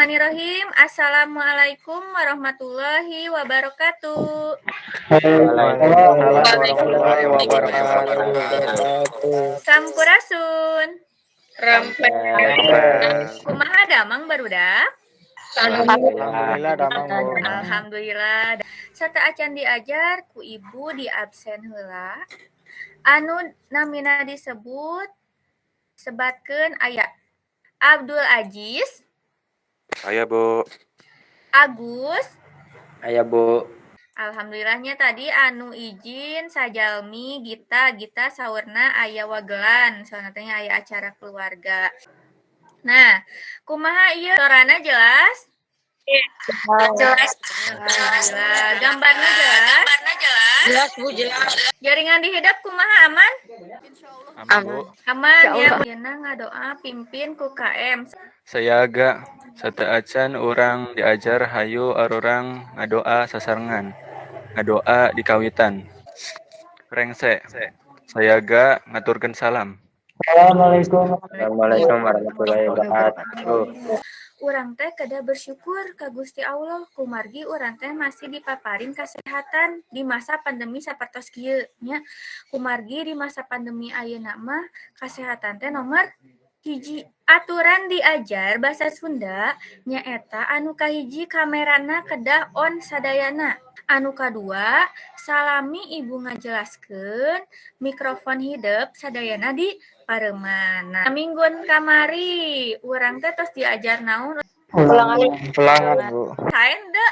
Bismillahirrahmanirrahim. Assalamualaikum warahmatullahi wabarakatuh. Waalaikumsalam warahmatullahi wabarakatuh. Sampurasun. Rampes. Kumaha damang barudak? Alhamdulillah damang, Bu. Alhamdulillah. Sateuacan diajar ku ibu di absen heula. Anu namina disebut sebatkeun aya Abdul Aziz. Aya, Bu. Agus. Aya, Bu. Alhamdulillahnya tadi anu izin sajalmi Gita, Gita saurna aya wagelan, soalna teh aya acara keluarga. Nah, kumaha ieu sorana jelas? Jelas. Alhamdulillah. Gambarna jelas? Jelas, Bu, jelas. Jaringan di hidep kumaha aman? Aman, Bu. Aman ya. Ayeuna ngadoa pimpin ku KM. Sayaga sateuacan urang diajar hayu arurang ngadoa sasarengan. Ngadoa di kawitan. Rengse. Sayaga ngaturkeun salam. Assalamualaikum. Assalamualaikum warahmatullahi wabarakatuh. Urang teh kedah bersyukur ka Gusti Allah kumargi urang teh masih dipaparin kesehatan di masa pandemi sapertos kieu nya. Kumargi di masa pandemi ayeuna mah kesehatan teh nomor hiji. Aturan diajar bahasa Sunda nyaeta anu kahiji kamerana kedah on sadayana. Anu kadua salami ibu ngajelaskeun mikrofon hidep sadayana di pareuman. Nah, mingguan kamari urang teh tos diajar naon? Ulangan. Ulangan, Bu. Sae henteu?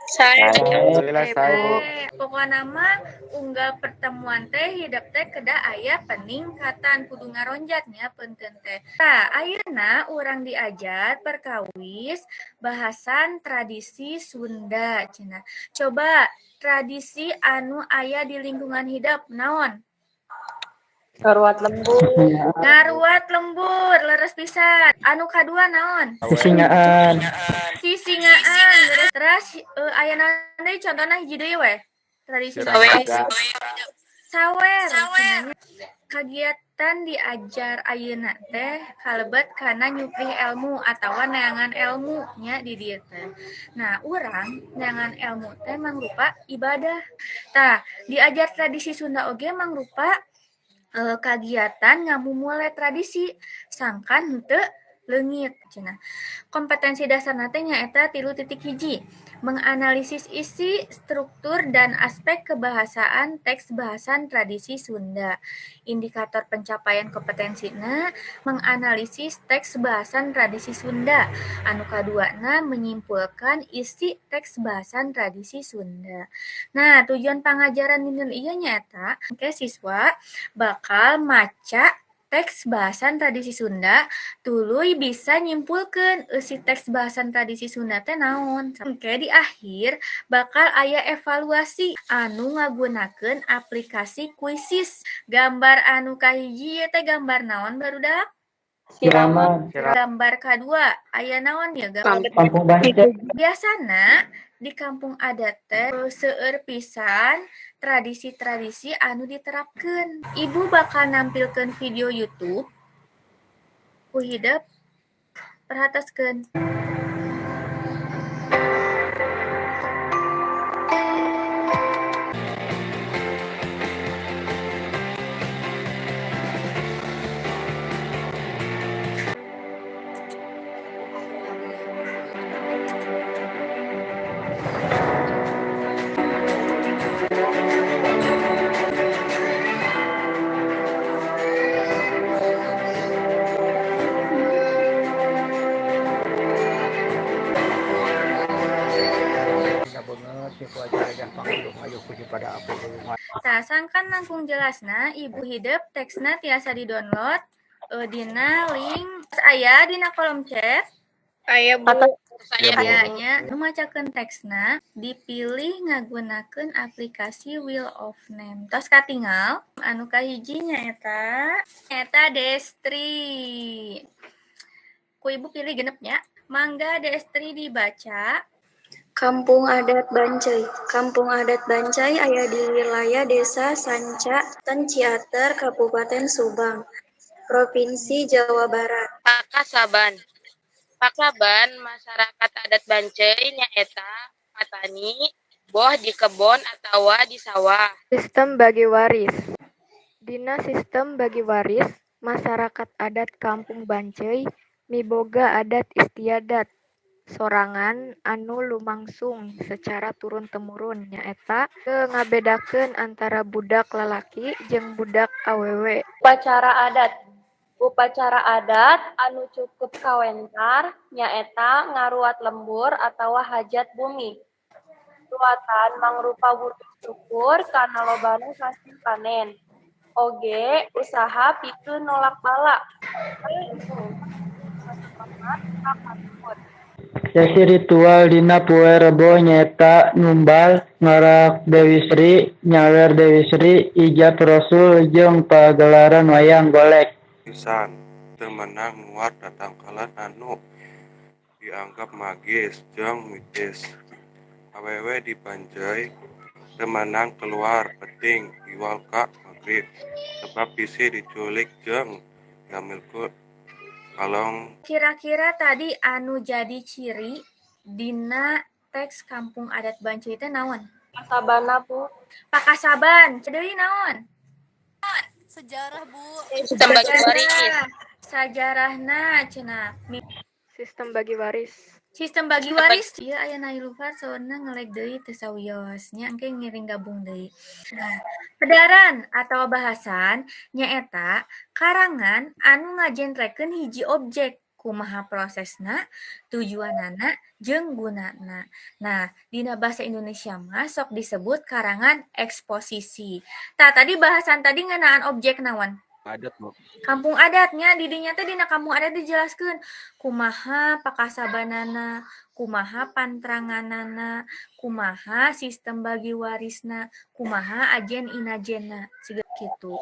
Sae. Alhamdulillah sae, Bu. Pokona mah unggal pertemuan teh hidep teh kedah aya peningkatan kudu ngaronjat nya punten teh. Tah, ayeuna urang diajar perkawis bahasan tradisi Sunda cenah. Coba tradisi anu aya di lingkungan hidep naon? Ngaruat lembur. Ngaruat lembur, leres pisan. Anu kadua naon? Sisingaan. Sisingaan. Terus aya naon deui contona hiji deui weh. Tradisi Sawer. Sawer. Kagiatan diajar ayeuna teh kalebet kana nyuplih ilmu atawa neangan ilmu nya di dieu teh. Nah, urang neangan ilmu teh mangrupa ibadah. Tah, diajar tradisi Sunda oge mangrupa kagiatan ngamumule tradisi sangkan henteu leungit cenah. Kompetensi dasarna teh nyaeta 3.1 menganalisis isi, struktur dan aspek kebahasaan teks bahasan tradisi Sunda. Indikator pencapaian kompetensina menganalisis teks bahasan tradisi Sunda. Anu kaduana menyimpulkan isi teks bahasan tradisi Sunda. Nah, tujuan pangajaran dinten ieu nyaeta engke siswa bakal maca teks bahasan tradisi Sunda tuluy bisa nyimpulkeun eusi teks bahasan tradisi Sunda teh naon. Engke di akhir bakal aya evaluasi anu ngagunakeun aplikasi Quizizz. Gambar anu kahiji ieu teh gambar naon barudak? Siraman. Gambar kadua aya naon ya? Gambar Kampung Banjar. Biasana di kampung adat teh seueur pisan tradisi-tradisi anu diterapkeun. Ibu bakal nampilkeun video YouTube. Ku hidep perhatoskeun. Tah, sangkan langkung jelasna ibu hidep teksna tiasa di-download dina link aya dina kolom chat. Aya, Bu. Ya, Bu. Aya nya nu macakeun teksna dipilih ngagunakeun aplikasi Wheel of Name. Tos katingal anu kahiji nyaeta nyaeta Destri. Ku ibu pilih genep nya. Mangga Destri dibaca. Kampung Adat Banceuy. Kampung Adat Banceuy aya di wilayah Desa Sanca, Ciater, Kabupaten Subang, Provinsi Jawa Barat. Pakasaban. Pakasaban masyarakat adat Banceuy nyaeta patani, boh di kebon atawa di sawah. Sistem bagi waris. Dina sistem bagi waris, masyarakat adat Kampung Banceuy miboga adat istiadat sorangan anu lumangsung secara turun temurun, nyaeta teu ngabedakeun antara budak lalaki jeung budak awewe. Upacara adat. Upacara adat anu cukup kawentar nyaeta ngaruat lembur atawa hajat bumi. Ruatan mangrupa wujud syukur kana lobana hasil panen. Oge usaha pikeun nolak bala. Ka kaluhur. Sesi ritual dina Poe Rebo nyaeta numbal, ngarak Dewi Sri, nyawer Dewi Sri, ijab rasul jeung pagelaran wayang golek. Pisan teu meunang nuar tatangkalan anu dianggap magis jeung mitis. Awewe di Banceuy teu meunang kaluar peuting iwal ka magrib sebab bisi diculik jeung diambil ku kalong. Kira-kira tadi anu jadi ciri dina teks Kampung Adat Banceuy teh naon? Pakasabana, Bu. Pakasaban, deui naon? Sejarah, Bu. Sistem bagi waris. Sajarahna cenah. Sistem bagi waris. Sistem bagi waris ieu aya Nailufar saurna ngelag deui teu sawios nya, engke ngiring gabung deui. Nah, pedaran atau bahasan nyaeta karangan anu ngajentrekeun hiji objek, kumaha prosesna, tujuanana, jeung gunana. Nah, dina bahasa Indonesia mah sok disebut karangan eksposisi. Tah, tadi bahasan tadi ngeunaan objek naon? Adat, Bu. Kampung adatnya didinya teh dina kampung adat dijelaskeun kumaha pakasabanana, kumaha pantranganana, kumaha sistem bagi warisna, kumaha ajen inajenna, siga kitu.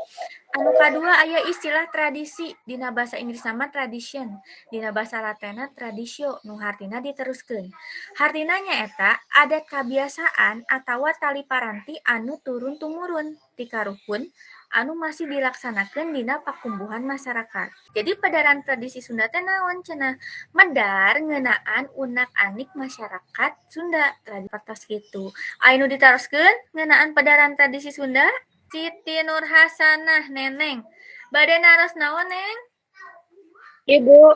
Anu kadua aya istilah tradisi, dina bahasa Inggris mah tradition, dina bahasa Latinna traditio, nu hartina diteruskeun. Hartina nyaeta adat kabiasaan atawa tali paranti anu turun tumurun ti karuhun anu masih dilaksanakeun dina pakumbuhan masyarakat. Jadi pedaran tradisi Sunda teh naon cenah? Medar ngeunaan unak-anik masyarakat Sunda, tradisi tos kitu. Aya nu ditaroskeun ngeunaan pedaran tradisi Sunda? Siti Nur Hasanah Neneng. Bade naros naon, Neng? Ibu,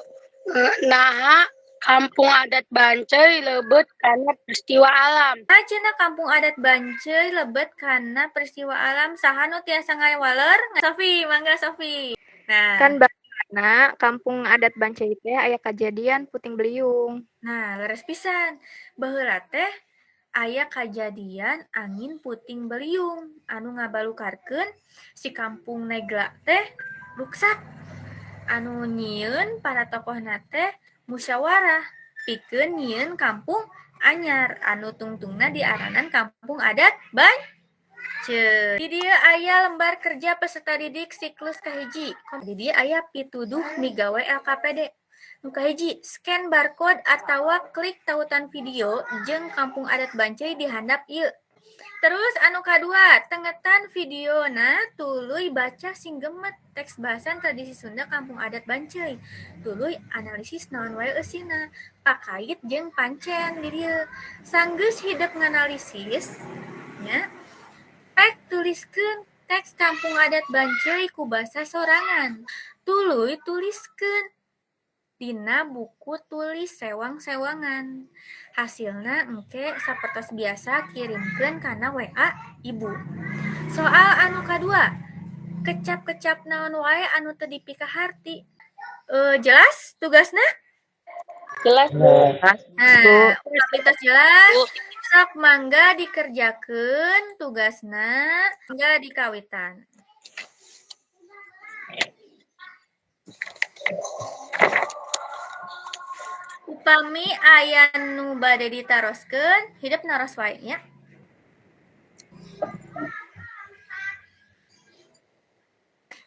naha Kampung Adat Banceuy lebet kana peristiwa alam. Nah, cenah Kampung Adat Banceuy lebet kana peristiwa alam, saha nu tiasa ngawaler? Sofi, mangga Sofi. Nah, Kan baheulana Kampung Adat Banceuy teh aya kajadian puting beliung. Nah, leres pisan. Baheula teh aya kajadian angin puting beliung anu ngabalukarkeun si Kampung Negla teh ruksak. Anu nyieun para tokohna teh musyawarah pikeun nyieun kampung anyar anu tungtungna diaranan Kampung Adat Banceuy. Di dieu aya lembar kerja peserta didik siklus kahiji. Di dieu aya pituduh migawe LKPD. Nu kahiji, scan barcode atawa klik tautan video jeung Kampung Adat Banceuy di handap ieu. Terus anu kadua, tengetan videona tuluy baca sing gemet teks bahasan tradisi Sunda Kampung Adat Banceuy. Tuluy analisis naon wae eusina, pakait jeung pancen di dieu. Sanggeus hidep nganalisis nya, pek tuliskeun teks Kampung Adat Banceuy ku basa sorangan. Tuluy tuliskeun dina buku tulis sewang-sewangan. Hasilna engke sapertos biasa kirimkeun kana WA Ibu. Soal anu kadua, kecap-kecap naon wae anu teu dipikaharti. Jelas tugasna? Jelas, Bu. Nah, upami tos jelas, sok mangga dikerjakeun tugasna, mangga dikawitan. Upami aya nu bade ditaroskeun, hidep naros wae nya.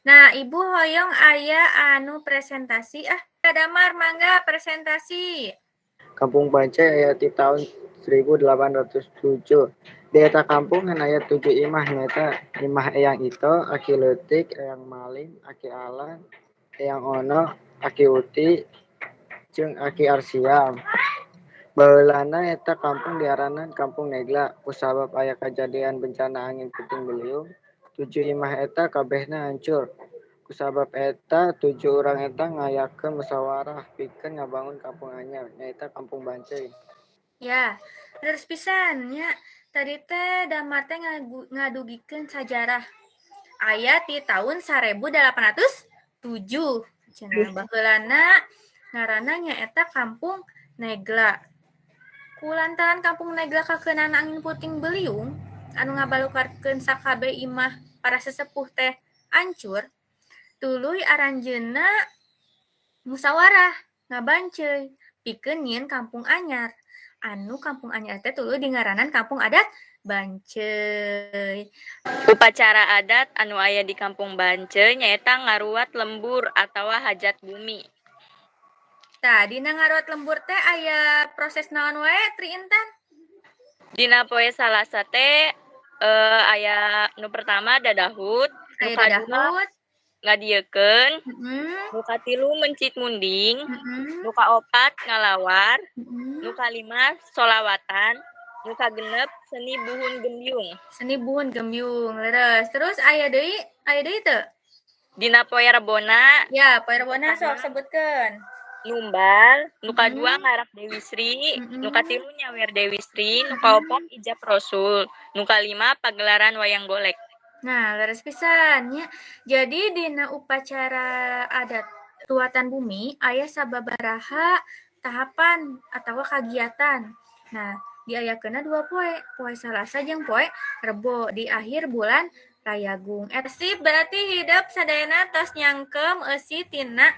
Nah, Ibu hoyong aya anu presentasi. Ah, Damar mangga presentasi. Kampung Banceuy aya ti taun 1807. Di eta kampung ngan aya 7 imah, nyaeta Imah Eyang Ito, Aki Leutik, Eyang Malim, Aki Alan, Eyang Ono, Aki Uti, jeung Aki Arsiam. Baheulana eta kampung diaranan Kampung Negla. Kusabab aya kajadian bencana angin puting beliung, tujuh imah eta kabehna hancur. Kusabab eta tujuh urang eta ngayakeun musyawarah pikeun ngabangun kampung anyar, nyaeta Kampung Banceuy. Ya, leres pisan nya. Tadi teh Damar teh ngadugikeun sajarah. Aya ti tahun 1807. Cenah baheulana ngaranna nyaeta Kampung Negla. Kulantaran Kampung Negla kakeunaan angin puting beliung anu ngabalukarkeun sakabeh imah para sesepuh teh hancur, tuluy aranjeunna musyawarah ngabanceuy pikeun nyieun kampung anyar. Anu kampung anyar teh tuluy dingaranan Kampung Adat Banceuy. Upacara adat anu aya di Kampung Banceuy nyaeta ngaruat lembur atawa hajat bumi. Tah, dina ngaruat lembur teh aya proses naon wae, Tri Intan? Dina poe Salasa teh aya nu pertama dadahut, nu Aya kadua dadahut. Ngadiekeun, nu katilu mencit munding, nu kaopat ngalawar, nu kalima solawatan, nu kagenep seni buhun gembyung. Seni buhun gembyung, leres. Terus aya deui teu? Dina poe Rebona. Ya, poe Rebona sok sebutkeun. Numbal, nu kadua ngarak Dewi Sri, nu katilu nyawer Dewi Sri, nu kaopat ijab Rasul, nu kalima pagelaran wayang golek. Nah, leres pisan nya. Jadi dina upacara adat ruatan bumi aya sababaraha tahapan atawa kagiatan. Nah, diayakeunna dua poe, poe Salasa jeung poe Rebo di akhir bulan Rayagung. Sip, berarti hidep sadayana tos nyangkem eusi tina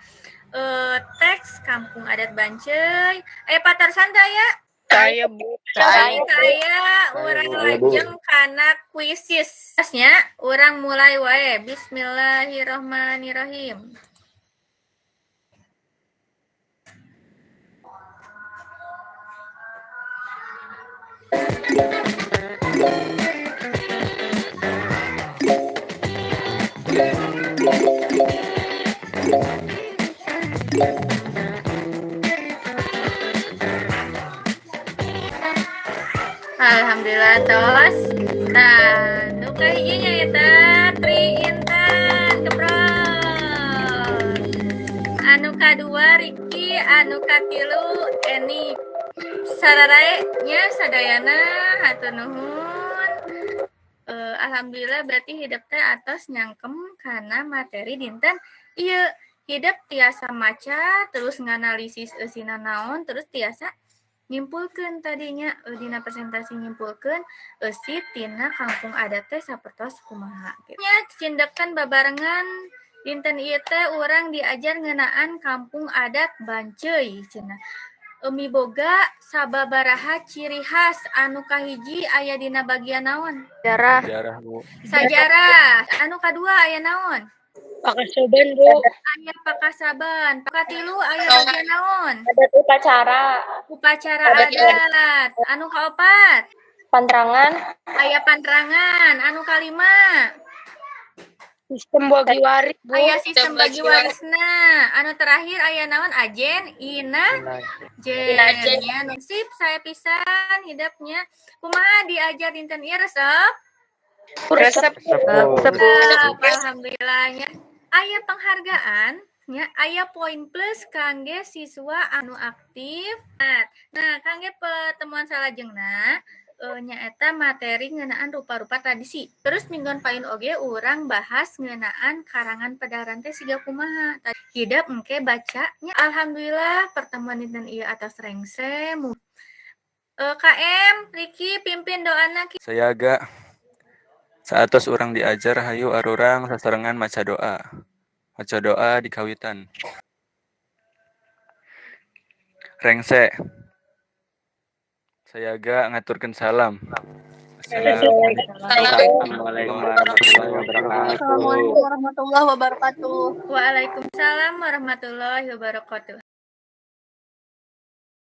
teks Kampung Adat Banceuy. Patarosan teu aya? Saya, Bu. Saya urang Saya, Bu. lajeng kana kuisis. Nya, urang mulai wae. Bismillahirrahmanirrahim. Alhamdulillah tos. Nah, nu kahiji nyaeta Tri Intan keprok. Anu kadua Riki, anu katilu Eni. Sararae nya sadayana hatur nuhun. Alhamdulillah berarti hidep teh atos nyangkem kana materi dinten ieu. Hidep tiasa maca terus nganalisis eusina naon terus tiasa nyimpulkeun tadinya dina presentasi nyimpulkeun eusi tina kampung adat teh sapertos kumaha gitu. Nya cindekeun babarengan dinten ieu teh urang diajar ngeunaan Kampung Adat Banceuy cenah. Miboga sababaraha ciri khas anu kahiji aya dina bagian naon? Sejarah. Sejarah, Bu. Sajarah. Anu kadua aya naon? Pakasaban, Bu. Aya pakasaban. Katilu aya bagian naon? Adat upacara. Upacara adat. Anu kaopat? Pantrangan. Aya pantrangan. Anu kalima? Sistem bagi waris, Bu. Aya sistem bagi warisna. Anu terakhir aya naon? Ajen, ina, jen. Ya, sip, saya pisan hidupnya. Kumaha diajar dinten ieu resep? Resep. Resep. Alhamdulillahnya. Aya penghargaan nya, aya poin plus kangge siswa anu aktif. Nah, kangge pertemuan salajengna nyaeta materi ngeunaan rupa-rupa tradisi. Terus mingguan payun oge urang bahas ngeunaan karangan pedaran teh siga kumaha. Hidep engke baca nya. Alhamdulillah pertemuan dinten ieu atas rengse. KM Riki pimpin doana. Sayaga. Saatos urang diajar hayu arurang sasarengan maca doa. Maca doa di kawitan. Rengse. Sayaga ngaturkeun salam. Assalamualaikum warahmatullahi wabarakatuh. Assalamualaikum warahmatullahi wabarakatuh. Waalaikumsalam warahmatullahi wabarakatuh.